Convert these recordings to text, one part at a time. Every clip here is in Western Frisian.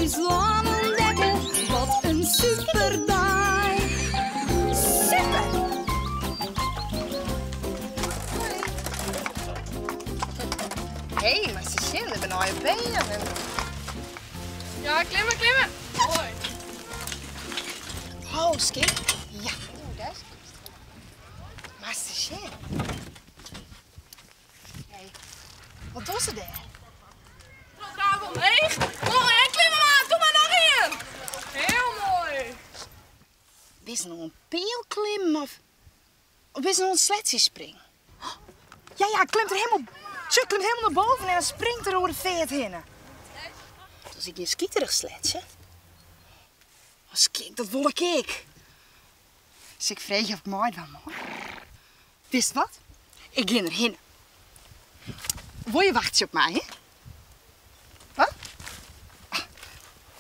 Ús lân ûntdekke, wat in super dei! Super! Hé, mar se sjen, der binne nije bern. Ja, klimme, klimme. Moai. Oh, skik. Ja. Mar se sjen. Hé, wat dogge se dêr? Troch omheech. Moai, en klimme mar. Doe mar noch ien. Hiel moai. Bist no oan peal klimmen of of bist no oan sletsje springen? Ja, ja, klimt er helemaal, sjoch, klimt helemaal nei boven en dan springt er oer de feart hinne. Dat is ek gjin skiterich sletsje. Oh, skik, dat wol ik ek. Sil ik freegje of ik meidwaan mei? Witst wat? Ik gean der hinne. Wol je wachtsje op my, hè? Wat?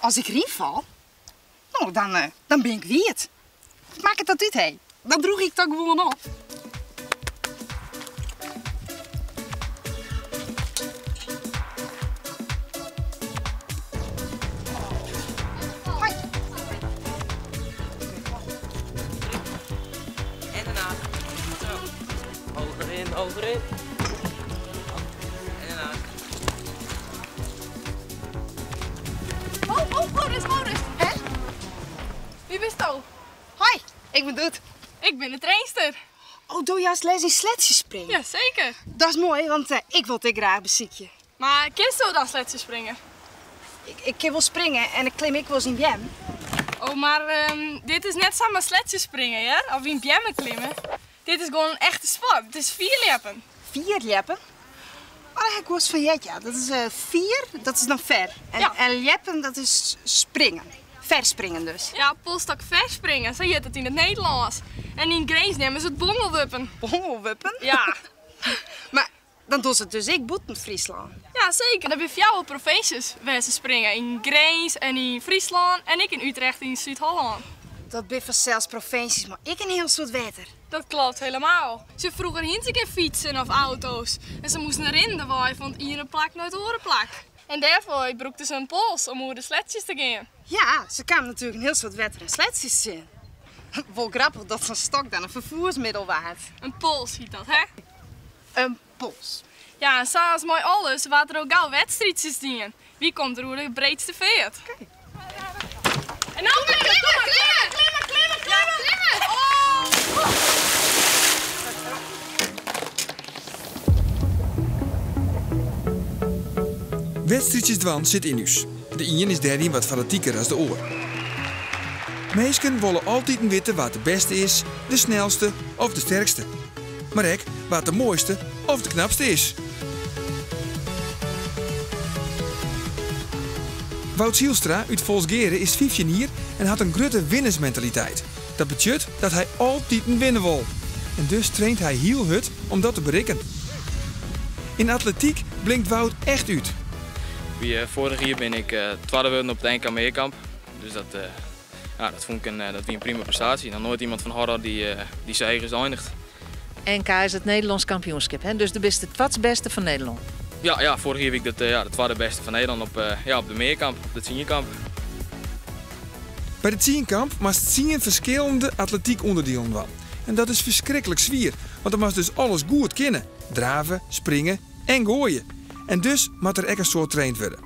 As ik deryn fal, no, dan, eh, dan bin ik wiet. Wat makket dat út, hé? Dan droech ik toch gewoan op. Hoi. En daarna. Zo. Hoger in, hoger in. En daarna. Oh, oh, oh, rust, oh, rust. Hè? Wie bisto? Hoi, ik bin Doet. Ik bin de trainster. Oh, doe juist les yn sletsjespringen? Ja, seker. Dat is moai, want eh, ik wol it ek graach besykje. Mar kinsto dan sletsjespringe? Ik, ik kin wol springe en ik klim ek wolris yn beammen. Oh, mar ehm, dit is net samar sletsjespringe, hear. Of yn beammen klimme. Dit is gewoan in echte sport. It is fierljeppen. Fierljeppen? Oh, dêr ha ik wolris fan heard, ja. Dat is eh, fier, dat is dan fer. En, Ja. en ljeppen, dat is springen. Ver springen dus. Ja, polsstok verspringen, sa hjit it yn it Nederlânsk. En yn Grins neame se it bongelwuppen. Bongelwuppen? Ja. Mar dan dogge se it dus ek bûten Fryslân? Ja, seker. Der binne fjouwer provinsjes wêr't se springe. Yn Grins en yn Fryslân en ek yn Utrecht yn Súd-Hollân. Dat binne fansels provinsjes mei ek in hiel soad wetter. Dat klopt helemaal. Se froeger hiene se gjin fytsen of auto's en se moasten rinnendewei fan it iene plak nei it oare plak. En dêrfoar brûkten se in pols om oer de sletsjes te gean. Ja, se kamen natuerlik in hiel soad wetter en sletsjes tsjin. Wol grappich dat sa'n stok dan in ferfoersmiddel waard. In pols hjit dat, hè? In pols. Ja, en sa as mei alles waard der al gau wedstriidsjes dien. Wie komt der oer de breedste feart? Oké. En no klimme, klimme, klimme, klimme, klimme, klimme, klimme! Oh! Wedstriidsjes dwaan sit yn ús. De ien is dêryn wat fanatiker as de oar. Minsken wolle altiten witte wa't de bêste is, de snelste of de sterkste. Mar ek wa't de moaiste of de knapste is. Wout Zielstra út Folsgeare is 15 jier en hat in grutte winnersmentaliteit. Dat betsjut dat hy altiten winne wol. En dus traint hy hiel hurd om dat te berikken. Yn atletyk blinkt Wout echt út. Wie, eh, foarich jier bin ik eh, twadde wurden op it NK Mearkamp. Dus dat, eh, ja, dat fûn ik in, dat wie in prima prestaasje. Noch noait iemand fan Horror dy't dy sa heech is einige. NK is it Nederlânsk kampioenskip, hè? Dus do bist it twadsbêste fan Nederlân. Ja, ja, foarich jier wie ik de, ja, de twadde bêste fan Nederlân op, ja, op de mearkamp, op de tsienkamp. By de tsienkamp moatst tsien ferskillende atletykûnderdielen dwaan. En dat is ferskriklik swier, want dan moatst dus alles goed kinne. Drave, springe en goaie. En dus moat der ek in soad traind wurde.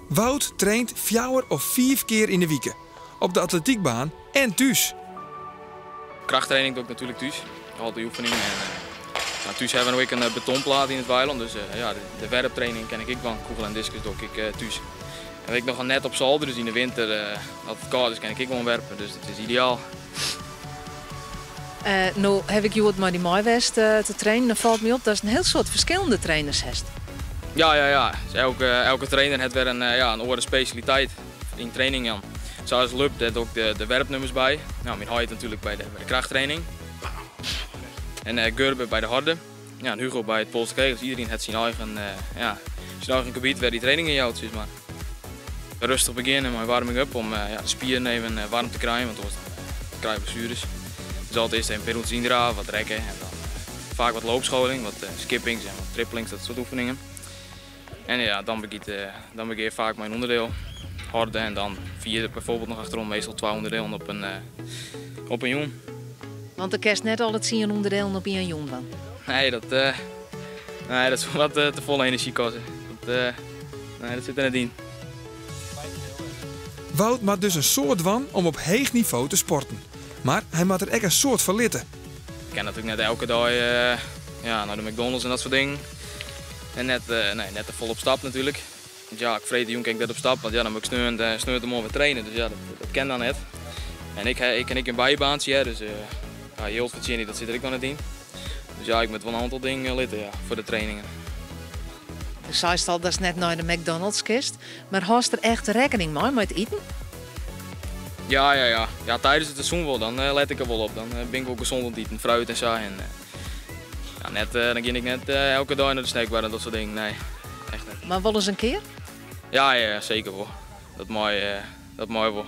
Wout traint fjouwer of fiif kear yn 'e wike. Op de atletykbaan en thús. Krachttraining doch ik natuerlik thús. Al dy oefeningen. En, nou, thús hawwe we no ek in betonplaat yn it weilân, dus ja, de werptraining kin ik ek dwaan. Kûgel en diskus doch ik ek thús. En ek noch in net op solder, dus yn de winter, as it kâld is, kin ik ek gewoan werpe. Dus dat is ideaal. Uh, no haw ik hjoed mei dy mei west te trainen. Dan falt my op datst in hiel soad ferskillende trainers hast. Ja, ja, ja. Dus elke, elke trainer hat wer in, ja, in oare spesjaliteit yn training. Ja. Sa as Lub, dêr doch ik de, de werpnummers by. Nou, myn heit natuerlik by de, by de krachttraining. En uh, Gurbe by de horde. Ja, en Hugo by it polsstôk. Dus iderien hat syn eigen, uh, ja, syn eigen gebiet wêr't dy trainingen jout, sis mar. Rêstich begjinne mei warming-up om uh, ja, de spieren even warm te krijen, want oars dan krije je blessueres. Dus altyd earst even in rûntsje drave, wat rekke en dan faak wat loopscholing, wat skippings en wat triplings, dat soart oefeningen. En ja, dan begjint, dan begjin je faak mei in ûnderdiel. Horde en dan vier bijvoorbeeld noch achterom, meestal twa ûnderdielen op in, op in jûn. Want do kinst net alle tsien ûnderdielen op ien jûn dwaan? Nee, dat, nee, dat soe wat te folle enerzjy kostje. Dat, nee, dat sit der net yn. Wout moat dus in soad dwaan om op heech nivo te sporten. Mar hy moat der ek in soad foar litte. Ik kin natuerlik net elke dei ja, nei de McDonald's en dat soart dingen. En net, nee, net te folle op stap natuerlik. Want ja, ik freedtejûn kin ik net op stap, want ja, dan moat ik sneon, sneontemoarn wer trainen. Dus ja, dat, dat kin dan net. En ik, ik kin ek in bybaantsje, hè, dus ja, jild fertsjinje, dat sit der ek noch net yn. Dus ja, ik moat wol in oantal dingen litte ja, foar de trainingen. Do seist al datst net nei de McDonald's kinst, mar hâldst der echt rekkening mei, mei it iten? Ja, ja, ja. Ja, tijdens it seizoen wol, dan let ik der wol op. Dan bin ik wol gezond oan it iten, fruit en sa. En, ja, net, dan gean ik net elke dei nei de snackbar en dat soart dingen, nee. Echt net. Mar wolris in kear? Ja, ja, seker wol. Dat mei, dat mei wol.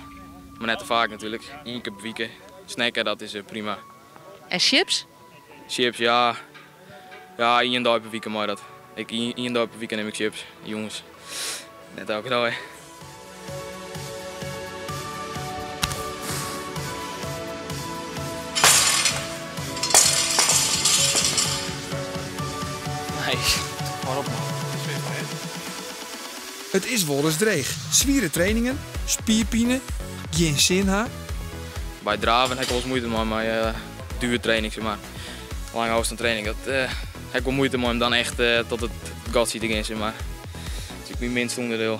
Mar net te faak natuerlik. Ien kear per wike snacken, dat is prima. En chips? Chips, ja. Ja, ien dei per wike mei dat. Ik, ien dei per wike nim ik chips, jûns. Net elke dei. Nee, hâld op man. It is wolris dreech. Swiere trainingen, spierpine, gjin sin ha. By draven ha ik wolris muoite mei, mei duertraining sis mar. Lange ôfstân training, dat ha ik wol muoite mei om dan echt tot it gatsje te gean sis mar. Dat is ek myn minste ûnderdiel.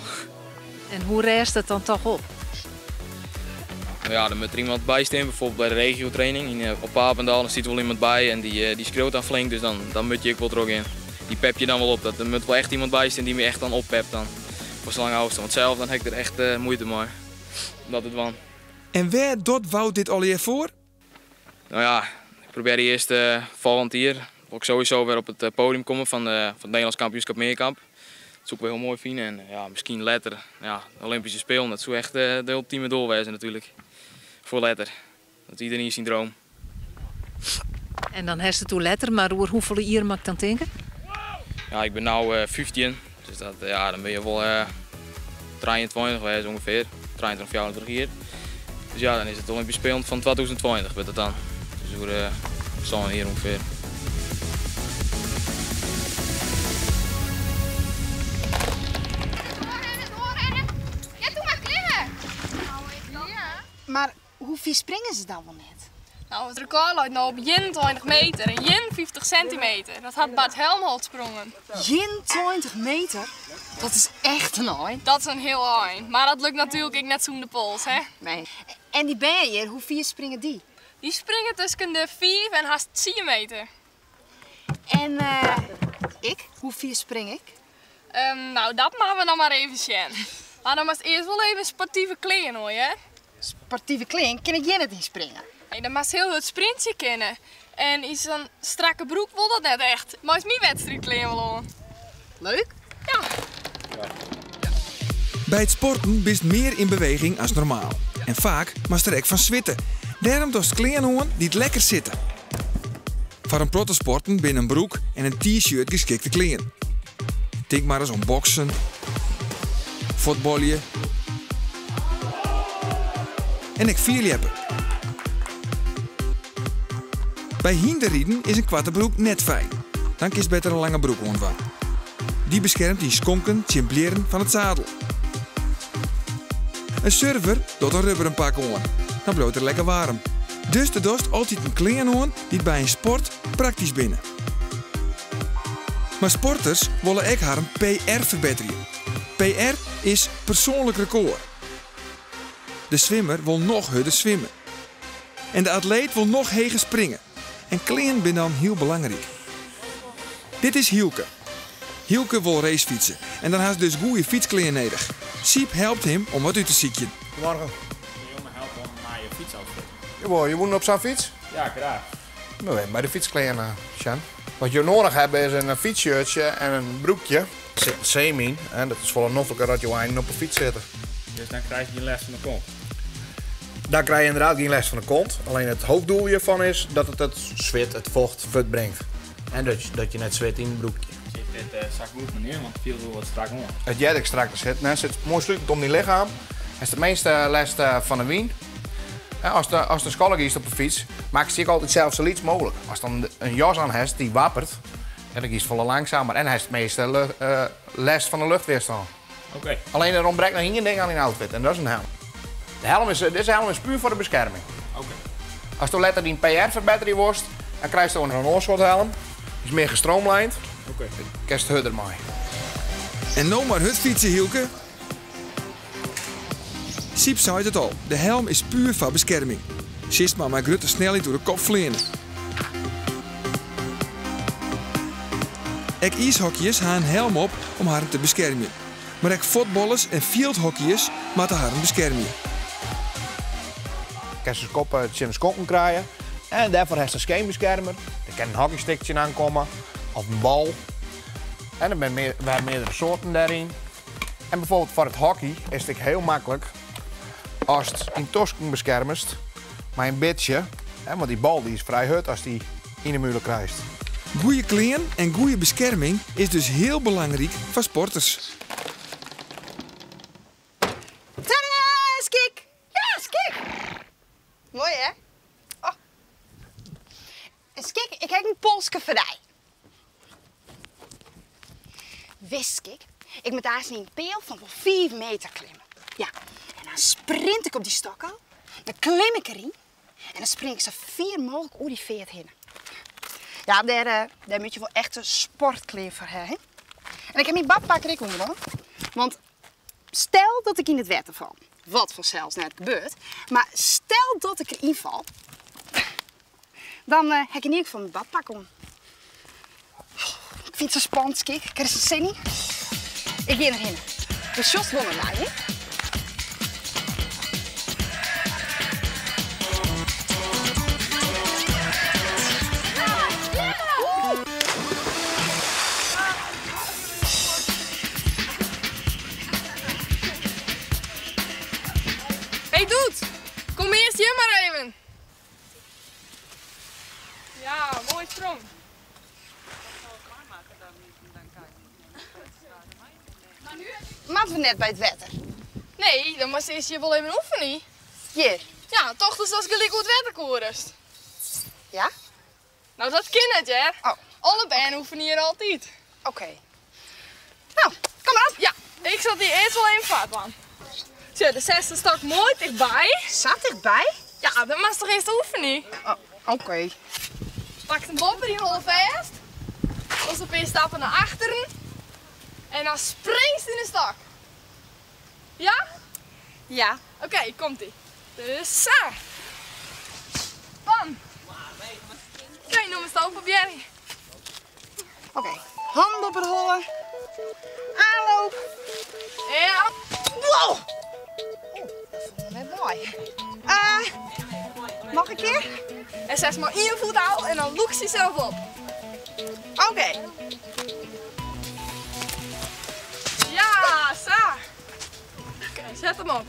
En hoe rêst it dan toch op? No ja, der moat der iemand by stean, bijvoorbeeld by de regiotraining yn op Papendal, dan stiet der wol iemand by en dy dy skriuwt dan flink, dus dan dan moat je ek wol trochgean. Dy pept je dan wol op, dat der moat wol echt iemand by stean dy't my echt dan oppept dan foar sa'n lange ôfstân, want sels dan ha ik der echt muoite mei om dat te dwaan. En wêr docht Wout dit allegear foar? No ja, ik probearje earst folgjend jier wol ik sowieso wer op it podium komme fan fan it Nederlânsk kampioenskip mearkamp. Dat soe ik wol hiel moai fine en ja, miskien letter ja, de Olympyske Spelen, dat soe echt de ultieme doel wêze natuerlik. Foar letter. Dat is iderien syn droom. En dan hast it oer letter, mar oer hoefolle jier moat ik dan tinke? Ja, ik bin no 15, dus dat, ja, dan bin je wol 23 wêze ûngefear, 23, 24 jier. Dus ja, dan is it Olympyske Spelen fan 2020 wurdt it dan. Dus oer sân jier ûngefear. Mar Hoe fier springe se dan wol net? No, it rekôr leit no op 21 meter en 51 sintimeter. Dat hat Bart Helmholt sprongen. 21 meter? Dat is echt in ein. Dat is in hiel ein. Mar dat lukt natuerlik ek net sûnder pols, hè? Nee. En dy bern hjir, hoe fier springe dy? Dy springe tusken de 5 en hast 10 meter. En ik? Hoe fier spring ik? No, dat moatte we noch mar even sjen. Mar dan moatst earst wol even sportive klean oan, hear. Sportive klean? Kin ik hjir net yn springe? Nee, dan moatst hiel hurd sprintsje kinne. En yn sa'n strakke broek wol dat net echt. Meist myn wedstriidklean wol oan. Leuk. Ja. By it sporten bist mear yn beweging as normaal. En faak moatst der ek fan switte. Dêrom dochst klean oan dy't lekker sitte. Foar in protte sporten binne in broek en in t-shirt geskikte klean. Tink mar ris oan boksen, fuotbalje en ek fierljeppe. By hynderriden is in koarte broek net fijn. Dan kinst better in lange broek oandwaan. Dy beskermt dyn skonken tsjin blierren fan it zadel. In surfer docht in rubberen pak oan. Dan bliuwt er lekker waarm. Dus do dochst altiten klean oan dy't by in sport praktysk binne. Mar sporters wolle ek harren PR ferbetterje. PR is persoanlik rekôr. De swimmer wol noch hurder swimme. En de atleet wol noch heger springe. En klean binne dan hiel belangryk. Dit is Hielke. Hielke wol racefytse en dan hast dus goede fytsklean nedich. Siep helpt him om wat út te sykjen. Goedemorgen. Kun je me helpen om nije fytsoutfit? Jawol, je woenen op sa'n fyts? Ja, graach. No, even by de fytsklean sjen. Wat jo noadich hawwe is in fytsshirtsje en in broekje. Der sit in seam yn en dat is folle nofliker as jo einen op 'e fyts sitte. Dus dan krijg je gjin lêst fan de kont? Dan krije je ynderdaad gjin lêst fan de kont. Allinne it hoofddoel hjirfan is dat it it swit, it focht, fuortbringt. En dat je net swit yn it broekje. Sit dit sa goed, menear? Want it fielt wol wat strak oan. It heart ek strak te sitten. It sit moai slutend om dyn lichem. Hast it measte lêst fan de wyn. As de, as de skoalle giest op de fyts, makkest dy ek altyd sels sa lyts mooglik. Ast dan in jas oan hast dy't wapperet, dan giest folle langsumer en hast it measte lêst fan de luchtweerstân. Oké. Allinne der ûntbrekt noch ien ding oan dyn outfit en dat is in helm. De helm is, dizze helm is puer foar de beskerming. Oké. Asto letter dyn PR ferbetterje wolst, dan krijsto in oar soart helm. Dy is mear gestroomlijnd. Oké. Kinst hurder mei. En no mar hurd fytse, Hylke. Syb seit it al, de helm is puer foar beskerming. Silst mar mei grutte snelheid oer de kop fleane. Ek iishockeyers ha in helm op om harren te beskermjen. Mar ek fuotballers en fjildhockeyers moatte harren beskermje. Kinst de kop tsjin de skonken krije en dêrfoar hast in skeenbeskermer. Der kin in hockeystick tsjinoan komme of in bal. En der binne wer meardere soarten dêryn. En bijvoorbeeld foar it hockey is it ek hiel maklik ast dyn tosken beskermest mei in bitsje, want dy bal dy is frij hurd ast dy yn 'e mûle krijst. Goeie klean en goeie beskerming is dus hiel belangryk foar sporters. Tadaa, skik! Ja, skik! Moai hè? Oh. En skik, ik ha ek in polske foar dy. Wist skik, ik moat aanst yn in peal fan wol 5 meter klimme. Ja, en dan sprint ik op dy stok ôf, dan klim ik deryn en dan spring ik sa fier mooglik oer dy feart hinne. Ja, dêr moat je wol echte sportklean foar ha, hè? En ik ha myn badpak der ek ûnder oan, want stel dat ik yn it wetter fal, wat fansels net gebeurt, mar stel dat ik deryn fal, dan ha ik yn ieder gefal myn badpak oan. Ik fyn it sa spannend, skik. Ik ha der sa'n sin yn. Ik gean derhinne. Do sjochst wol nei my, hè? Hey Doet, kom earst hjir mar even. Ja, moai sprong. Moatte we net by it wetter? Nee, dan moatst earst hjir wol even oefenje. Hjir? Ja, tochtest datst gelyk oer it wetter koest. Ja? No, dat kin net, hear. Oh. Alle bern oefenje hjir altyd. Oké. No, kom mar op. Ja, ik sil dy earst wol even foardwaan. Sjoch, de setst de stok moai tichtby. Sa tichtby? Ja, dan moatst toch earst oefenje. Oh, oké. Pakst him boppe dyn holle fêst. Dochst in pear stappen nei achteren. En dan springst yn de stok. Ja? Ja. Oké, komt ie. Dus sa. Bam. Oké, no moatst probearje. Oké, hannen boppe de holle. Aanloop. Ja. Wow! Oh, dat foel net moai. Noch in kear? En setst mar ien foet ôf en dan lûkst dysels op. Oké. Ja, sa. Oké, set him op.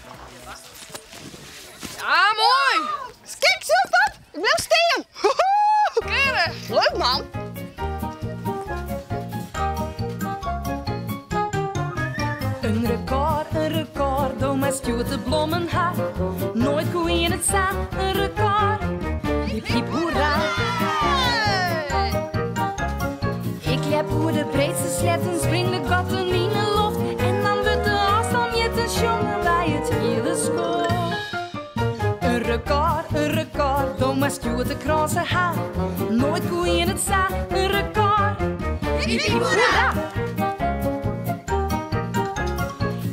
Ja, moai. Skik, zet op. Ik bliuw stean. Keurig. Leuk, man. In rekôr, in rekôr, do moatst hjoed de blommen ha. Noait koe ien it sa, in rekôr. Hip hip hoera. Ik ljep oer de breedste sletten, spring de gatten yn de loft. En dan wurdt de ôfstân mjitten, sjonge wy it hiele skoft. In rekôr, in rekôr, do moatst hjoed de krânse ha. Noait koe ien it sa, in rekôr. Hip hip hoera.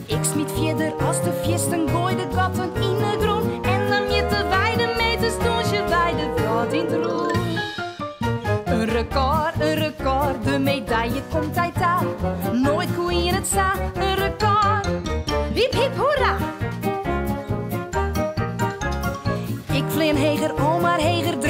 Ik smyt fierder as de fiersten, goai de gatten yn de grûn. En dan mjitte wy de meters, dûnsje wy de wrâld yn 't rûn. In rekôr, in rekôr, de medaille komt dy ta. Noait koe ien it sa, in rekôr. Hip hip hoera. Ik flean heger, al mar heger.